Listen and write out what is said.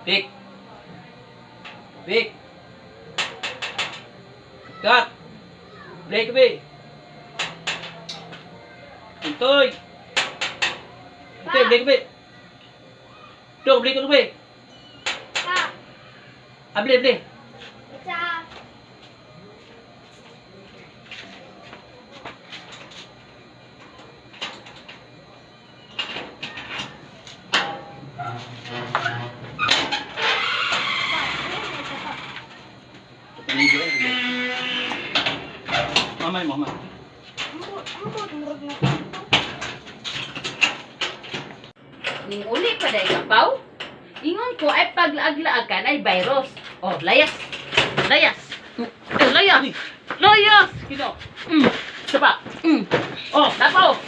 Pick. Pick. Cut. Break be. Intoy. Intoy, break be. Dong, break ko be. Pa. Able, able. Isa. Mamay mo, mamay. Ning uli pa day kapaw. Ingon ko ay paglaag-laag ka ay virus. Oh, layas. Layas. Eh, layas. Layas. Kino. Sapa. Oh, dapaw.